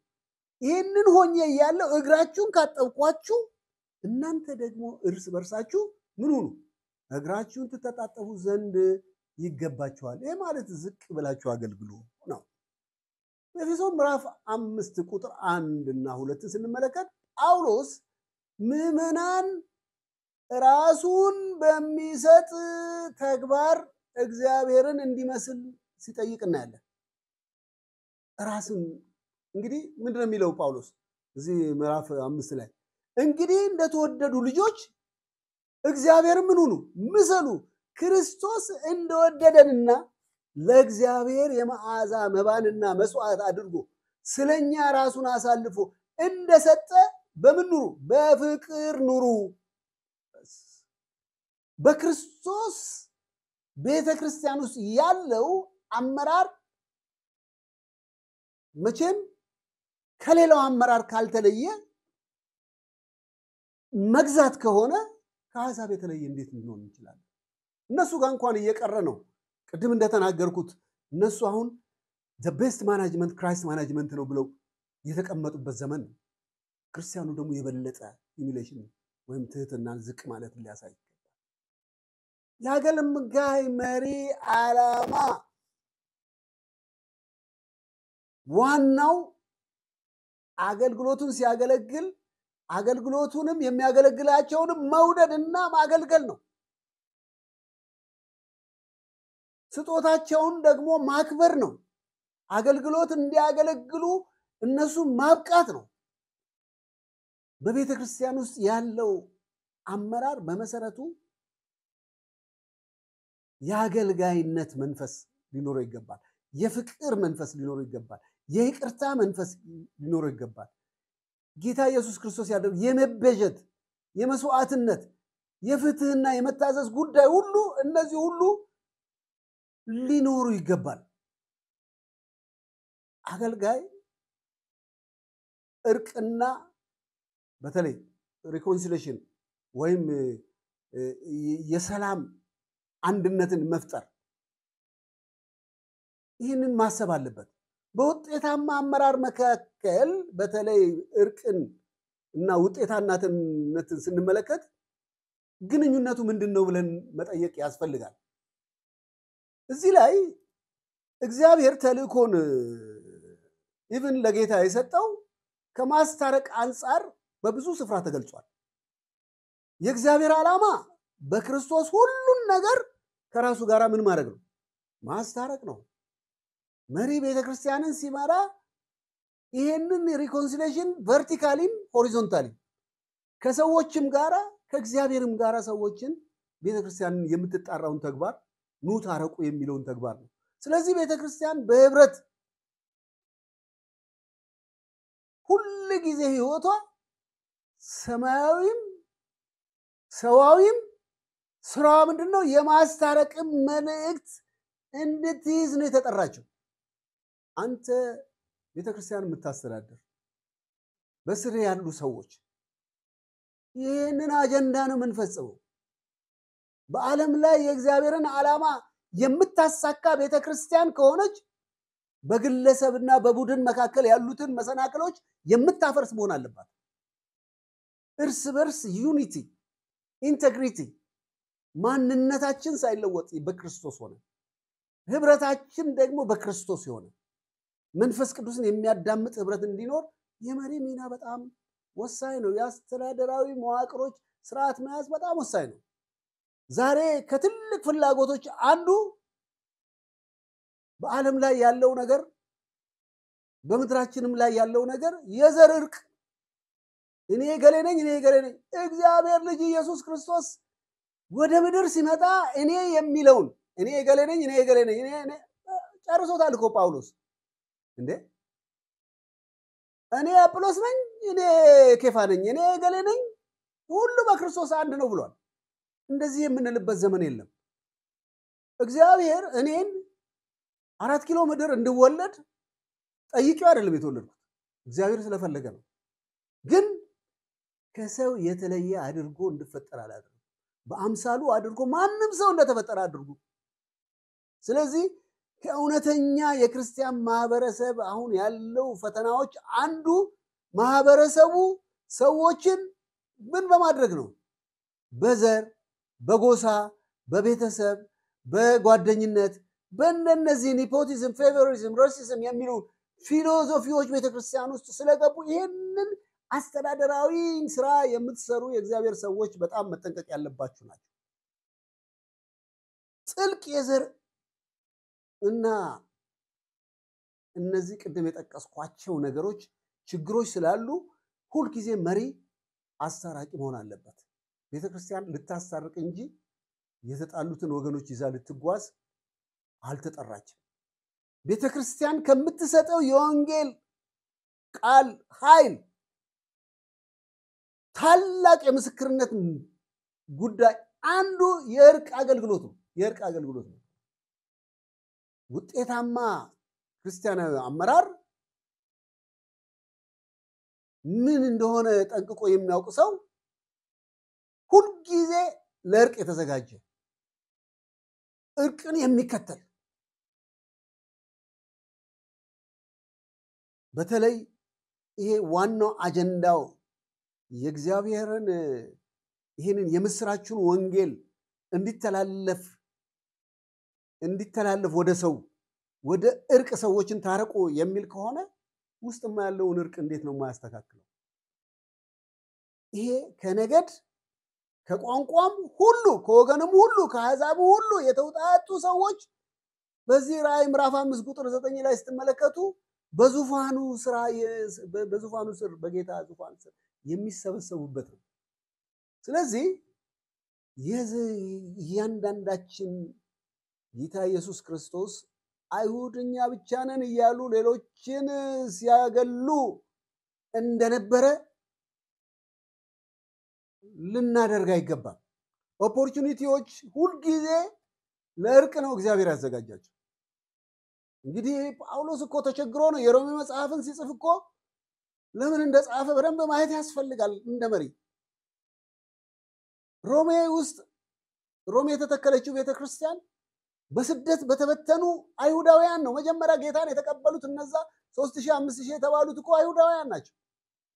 ይህንን ሆኜ ያለው እግራችሁን ካጠብኳችሁ እናንተ ደግሞ እርስ በርሳችሁ ምን ሁኑ? እግራችሁን ትተጣጠቡ ዘንድ ይገባችኋል። ይሄ ማለት ዝቅ ብላችሁ አገልግሉ ነው። ኤፌሶን ምዕራፍ 5 ቁጥር 1 እና 2 ስንመለከት ጳውሎስ ምዕመናን ራሱን በሚሰጥ ተግባር እግዚአብሔርን እንዲመስል ሲጠይቅ እናያለን። ራስን እንግዲህ ምንድነው የሚለው ጳውሎስ እዚህ ምዕራፍ 5 ላይ እንግዲህ እንደተወደዱ ልጆች እግዚአብሔርን ምን ሁኑ? ምሰሉ፣ ክርስቶስ እንደወደደንና ለእግዚአብሔር የመዓዛ መባንና መስዋዕት አድርጎ ስለኛ ራሱን አሳልፎ እንደሰጠ በምን ኑሩ? በፍቅር ኑሩ። በክርስቶስ ቤተክርስቲያን ውስጥ ያለው አመራር መቼም ከሌላው አመራር ካልተለየ መግዛት ከሆነ ከአሕዛብ የተለየ እንዴት ልንሆን እንችላለን? እነሱ ጋር እንኳን እየቀረ ነው። ቅድም እንደተናገርኩት እነሱ አሁን the best management Christ management ነው ብለው የተቀመጡበት ዘመን ነው። ክርስቲያኑ ደግሞ የበለጠ humiliation ወይም ትህትናን ዝቅ ማለት ሊያሳይ ይገባል። የአገልጋይ መሪ ዓላማ ዋናው አገልግሎቱን ሲያገለግል አገልግሎቱንም የሚያገለግላቸውንም መውደድና ማገልገል ነው። ስጦታቸውን ደግሞ ማክበር ነው። አገልግሎት እንዲያገለግሉ እነሱ ማብቃት ነው። በቤተክርስቲያን ውስጥ ያለው አመራር በመሰረቱ የአገልጋይነት መንፈስ ሊኖረው ይገባል። የፍቅር መንፈስ ሊኖረው ይገባል። የይቅርታ መንፈስ ሊኖረው ይገባል። ጌታ ኢየሱስ ክርስቶስ ያደረገው የመቤዠት፣ የመስዋዕትነት፣ የፍትህና የመታዘዝ ጉዳይ ሁሉ እነዚህ ሁሉ ሊኖሩ ይገባል። አገልጋይ እርቅና በተለይ reconciliation ወይም የሰላም አንድነትን መፍጠር ይህንን ማሰብ አለበት። በውጤታማ አመራር መካከል በተለይ እርቅን እና ውጤታማነትን ስንመለከት ግንኙነቱ ምንድነው ብለን መጠየቅ ያስፈልጋል። እዚህ ላይ እግዚአብሔር ተልእኮን even ለጌታ የሰጠው ከማስታረቅ አንፃር በብዙ ስፍራ ተገልጿል። የእግዚአብሔር ዓላማ በክርስቶስ ሁሉን ነገር ከራሱ ጋር ምን ማድረግ ነው? ማስታረቅ ነው። መሪ ቤተክርስቲያንን ሲመራ ይሄንን reconciliation vertically ም horizontally ም ከሰዎችም ጋራ ከእግዚአብሔርም ጋራ ሰዎችን ቤተክርስቲያንን የምትጣራውን ተግባር ኑ ታረቁ የሚለውን ተግባር ነው። ስለዚህ ቤተክርስቲያን በህብረት ሁሉ ጊዜ ህይወቷ ሰማያዊም ሰዋዊም ስራዋ ምንድነው? የማስታረቅም መልእክት እንድትይዝ ነው የተጠራችው። አንተ ቤተክርስቲያን የምታስተዳድር በስር ያሉ ሰዎች ይህንን አጀንዳ ነው የምንፈጽመው። በዓለም ላይ የእግዚአብሔርን ዓላማ የምታሳካ ቤተክርስቲያን ከሆነች በግለሰብና በቡድን መካከል ያሉትን መሰናክሎች የምታፈርስ መሆን አለባት። እርስ በርስ unity፣ integrity፣ ማንነታችን ሳይለወጥ በክርስቶስ ሆነ፣ ህብረታችን ደግሞ በክርስቶስ የሆነ መንፈስ ቅዱስን የሚያዳምጥ ህብረት እንዲኖር የመሪ ሚና በጣም ወሳኝ ነው። የአስተዳደራዊ መዋቅሮች ስርዓት መያዝ በጣም ወሳኝ ነው። ዛሬ ከትልቅ ፍላጎቶች አንዱ በዓለም ላይ ያለው ነገር፣ በምድራችንም ላይ ያለው ነገር የዘር እርቅ፣ እኔ ገሌ ነኝ፣ እኔ ገሌ ነኝ። እግዚአብሔር ልጅ ኢየሱስ ክርስቶስ ወደ ምድር ሲመጣ እኔ የሚለውን እኔ ገሌ ነኝ፣ እኔ ገሌ ነኝ፣ እኔ ጨርሶታል እኮ ጳውሎስ። እንዴ እኔ አጵሎስ ነኝ፣ እኔ ኬፋ ነኝ፣ እኔ ገሌ ነኝ፣ ሁሉ በክርስቶስ አንድ ነው ብሏል። እንደዚህ የምንልበት ዘመን የለም። እግዚአብሔር እኔን 4 ኪሎ ምድር እንድወለድ ጠይቄው አይደለም የተወለድኩት፣ እግዚአብሔር ስለፈለገ ነው። ግን ከሰው የተለየ አድርጎ እንድፈጠር አላደረገም። በአምሳሉ አድርጎ ማንም ሰው እንደተፈጠረ አድርጎ። ስለዚህ ከእውነተኛ የክርስቲያን ማህበረሰብ አሁን ያለው ፈተናዎች አንዱ ማህበረሰቡ ሰዎችን ምን በማድረግ ነው? በዘር፣ በጎሳ፣ በቤተሰብ፣ በጓደኝነት፣ በእነዚህ nepotism፣ favorism፣ racism የሚሉ philosophy ዎች ቤተክርስቲያን ውስጥ ስለገቡ ይህንን አስተዳደራዊ ስራ የምትሰሩ የእግዚአብሔር ሰዎች በጣም መጠንቀቅ ያለባችሁ ናቸው። ጥልቅ የዘር እና እነዚህ ቅድም የጠቀስኳቸው ነገሮች ችግሮች ስላሉ ሁልጊዜ መሪ አስታራቂ መሆን አለበት። ቤተክርስቲያን ልታስታርቅ እንጂ የተጣሉትን ወገኖች ይዛ ልትጓዝ አልተጠራችም። ቤተክርስቲያን ከምትሰጠው የወንጌል ቃል ኃይል ታላቅ የምስክርነት ጉዳይ አንዱ የእርቅ አገልግሎት ነው። የእርቅ አገልግሎት ነው። ውጤታማ ክርስቲያናዊ አመራር ምን እንደሆነ ጠንቅቆ የሚያውቅ ሰው ሁልጊዜ ለእርቅ የተዘጋጀ፣ እርቅን የሚከተል፣ በተለይ ይሄ ዋናው አጀንዳው የእግዚአብሔርን ይህንን የምስራችን ወንጌል እንዲተላለፍ ወደ ሰው ወደ እርቅ ሰዎችን ታረቁ የሚል ከሆነ ውስጥማ ያለውን እርቅ እንዴት ነው የማያስተካክለው? ይሄ ከነገድ ከቋንቋም ሁሉ ከወገንም ሁሉ ከአሕዛብ ሁሉ የተውጣጡ ሰዎች በዚህ ራእይ ምዕራፍ 5 ቁጥር 9 ላይ ስትመለከቱ በዙፋኑ ስራ በዙፋኑ ስር በጌታ ዙፋን ስር የሚሰበሰቡበት ነው። ስለዚህ እያንዳንዳችን ጌታ ኢየሱስ ክርስቶስ አይሁድ እኛ ብቻ ነን እያሉ ሌሎችን ሲያገሉ እንደነበረ ልናደርግ አይገባም። Opportunity ዎች ሁልጊዜ ለእርቅ ነው እግዚአብሔር ያዘጋጃቸው። እንግዲህ ጳውሎስ እኮ ተቸግሮ ነው የሮሜ መጽሐፍን ሲጽፍ እኮ ለምን እንደጻፈ በደንብ ማየት ያስፈልጋል። እንደ መሪ ሮሜ ውስጥ ሮሜ የተተከለችው ቤተክርስቲያን በስደት በተበተኑ አይሁዳውያን ነው። መጀመሪያ ጌታን የተቀበሉት እነዛ 3000 5000 የተባሉት እኮ አይሁዳውያን ናቸው።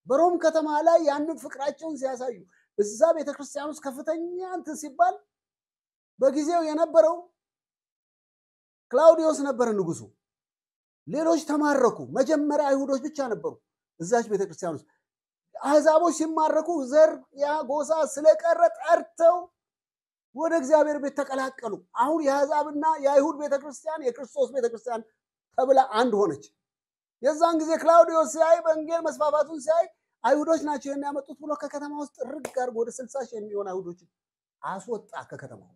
በሮም ከተማ ላይ ያንን ፍቅራቸውን ሲያሳዩ እዛ ቤተክርስቲያን ውስጥ ከፍተኛ እንትን ሲባል በጊዜው የነበረው ክላውዲዮስ ነበር ንጉሱ። ሌሎች ተማረኩ። መጀመሪያ አይሁዶች ብቻ ነበሩ እዛች ቤተክርስቲያን ውስጥ። አሕዛቦች ሲማረኩ ዘር ያ ጎሳ ስለቀረ ጠርተው ወደ እግዚአብሔር ቤት ተቀላቀሉ። አሁን የአሕዛብና የአይሁድ ቤተክርስቲያን የክርስቶስ ቤተክርስቲያን ተብላ አንድ ሆነች። የዛን ጊዜ ክላውዲዮስ ሲያይ ወንጌል መስፋፋቱን ሲያይ አይሁዶች ናቸው የሚያመጡት ብሎ ከከተማ ውስጥ ርግ አድርጎ ወደ 60 ሺህ የሚሆን አይሁዶችን አስወጣ ከከተማው።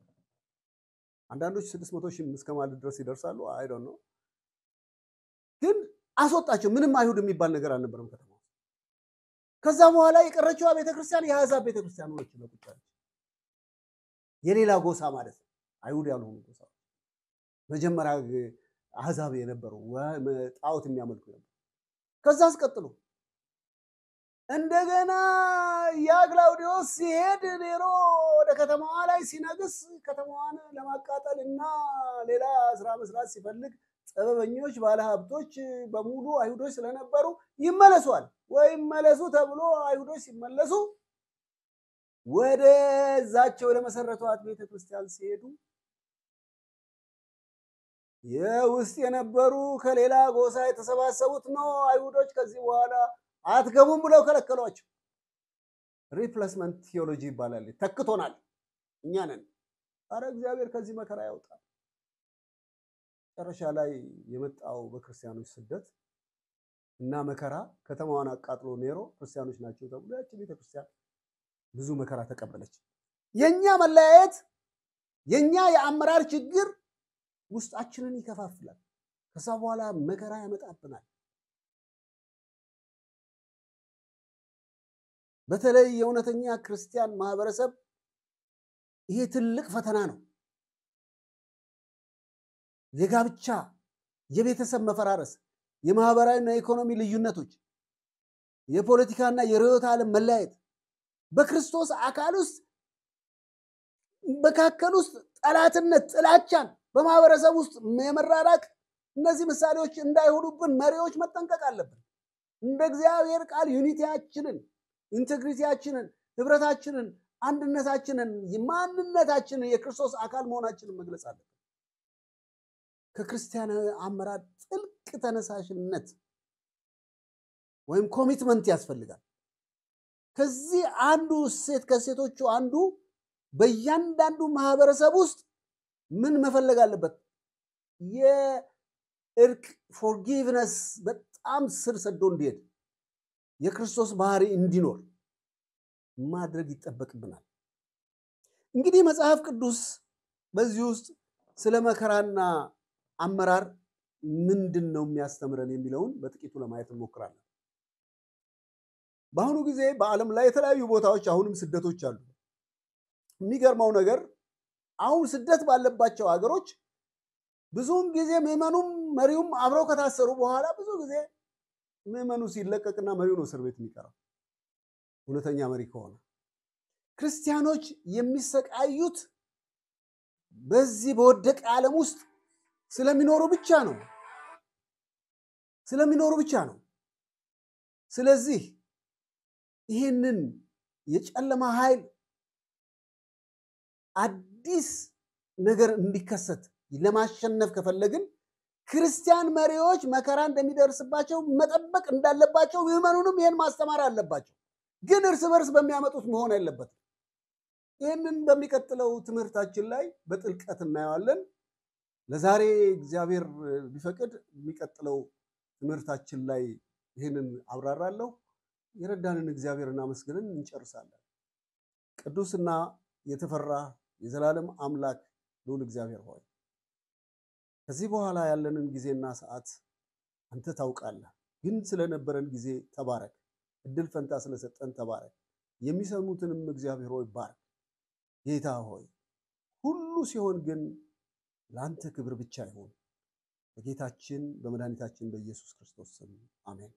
አንዳንዶች 600 ሺህ እስከ ማለት ድረስ ይደርሳሉ። I don't know፣ ግን አስወጣቸው። ምንም አይሁድ የሚባል ነገር አልነበረም ከተማው። ከዛ በኋላ የቀረችዋ ቤተክርስቲያን የአሕዛብ ቤተክርስቲያን ሆነች። ለቁጫለች የሌላ ጎሳ ማለት ነው፣ አይሁድ ያልሆኑ ጎሳ። መጀመሪያ አሕዛብ የነበሩ ጣዖት የሚያመልኩ ነበር። ከዛ አስቀጥሎ እንደገና ያ ክላውዲዮስ ሲሄድ ኔሮ ወደ ከተማዋ ላይ ሲነግስ ከተማዋን ለማቃጠል እና ሌላ ስራ መስራት ሲፈልግ ጥበበኞች ባለሀብቶች በሙሉ አይሁዶች ስለነበሩ ይመለሷል ወይ መለሱ ተብሎ አይሁዶች ሲመለሱ ወደዛቸው ለመሰረቷት ቤተክርስቲያን ሲሄዱ የውስጥ የነበሩ ከሌላ ጎሳ የተሰባሰቡት ነው አይሁዶች ከዚህ በኋላ አትገቡም ብለው ከለከሏቸው። Replacement theology ይባላል። ተክቶናል እኛ ነን። አረ እግዚአብሔር ከዚህ መከራ ያውጣል። መጨረሻ ላይ የመጣው በክርስቲያኖች ስደት እና መከራ ከተማዋን አቃጥሎ ኔሮ ክርስቲያኖች ናቸው ተብሎ ያቺ ቤተክርስቲያን ብዙ መከራ ተቀበለች። የኛ መለያየት የኛ የአመራር ችግር ውስጣችንን ይከፋፍላል። ከዛ በኋላ መከራ ያመጣብናል። በተለይ የእውነተኛ ክርስቲያን ማህበረሰብ ይሄ ትልቅ ፈተና ነው። የጋብቻ የቤተሰብ መፈራረስ፣ የማህበራዊና የኢኮኖሚ ልዩነቶች፣ የፖለቲካና የርዕዮተ ዓለም መለያየት በክርስቶስ አካል ውስጥ መካከል ውስጥ ጠላትነት፣ ጥላቻን በማህበረሰብ ውስጥ የመራራቅ እነዚህ ምሳሌዎች እንዳይሆኑብን መሪዎች መጠንቀቅ አለብን። እንደ እግዚአብሔር ቃል unity ያችንን፣ integrity ያችንን፣ ህብረታችንን፣ አንድነታችንን፣ ማንነታችንን የክርስቶስ አካል መሆናችንን መግለጽ አለብን። ከክርስቲያናዊ አመራር ጥልቅ ተነሳሽነት ወይም commitment ያስፈልጋል። ከዚህ አንዱ እሴት ከእሴቶቹ አንዱ በእያንዳንዱ ማህበረሰብ ውስጥ ምን መፈለግ አለበት? የእርቅ forgiveness በጣም ስር ሰዶ እንዲሄድ የክርስቶስ ባህሪ እንዲኖር ማድረግ ይጠበቅብናል። እንግዲህ መጽሐፍ ቅዱስ በዚህ ውስጥ ስለ መከራና አመራር ምንድን ነው የሚያስተምረን የሚለውን በጥቂቱ ለማየት እንሞክራለን። በአሁኑ ጊዜ በዓለም ላይ የተለያዩ ቦታዎች አሁንም ስደቶች አሉ። የሚገርመው ነገር አሁን ስደት ባለባቸው ሀገሮች ብዙውን ጊዜ ምዕመኑም መሪውም አብረው ከታሰሩ በኋላ ብዙ ጊዜ ምዕመኑ ሲለቀቅና መሪው ነው እስር ቤት የሚቀረው እውነተኛ መሪ ከሆነ። ክርስቲያኖች የሚሰቃዩት በዚህ በወደቀ ዓለም ውስጥ ስለሚኖሩ ብቻ ነው ስለሚኖሩ ብቻ ነው። ስለዚህ ይህንን የጨለማ ኃይል አዲስ ነገር እንዲከሰት ለማሸነፍ ከፈለግን ክርስቲያን መሪዎች መከራ እንደሚደርስባቸው መጠበቅ እንዳለባቸው ምዕመኑንም ይህን ማስተማር አለባቸው። ግን እርስ በርስ በሚያመጡት መሆን የለበትም። ይህንን በሚቀጥለው ትምህርታችን ላይ በጥልቀት እናየዋለን። ለዛሬ እግዚአብሔር ቢፈቅድ የሚቀጥለው ትምህርታችን ላይ ይህንን አብራራለሁ። የረዳንን እግዚአብሔር እናመስግንን እንጨርሳለን። ቅዱስና የተፈራ የዘላለም አምላክ ልዑል እግዚአብሔር ሆይ ከዚህ በኋላ ያለንን ጊዜና ሰዓት አንተ ታውቃለህ። ግን ስለነበረን ጊዜ ተባረክ። እድል ፈንታ ስለሰጠን ተባረክ። የሚሰሙትንም እግዚአብሔር ሆይ ባርክ። ጌታ ሆይ ሁሉ ሲሆን ግን ለአንተ ክብር ብቻ ይሁን። በጌታችን በመድኃኒታችን በኢየሱስ ክርስቶስ ስም አሜን።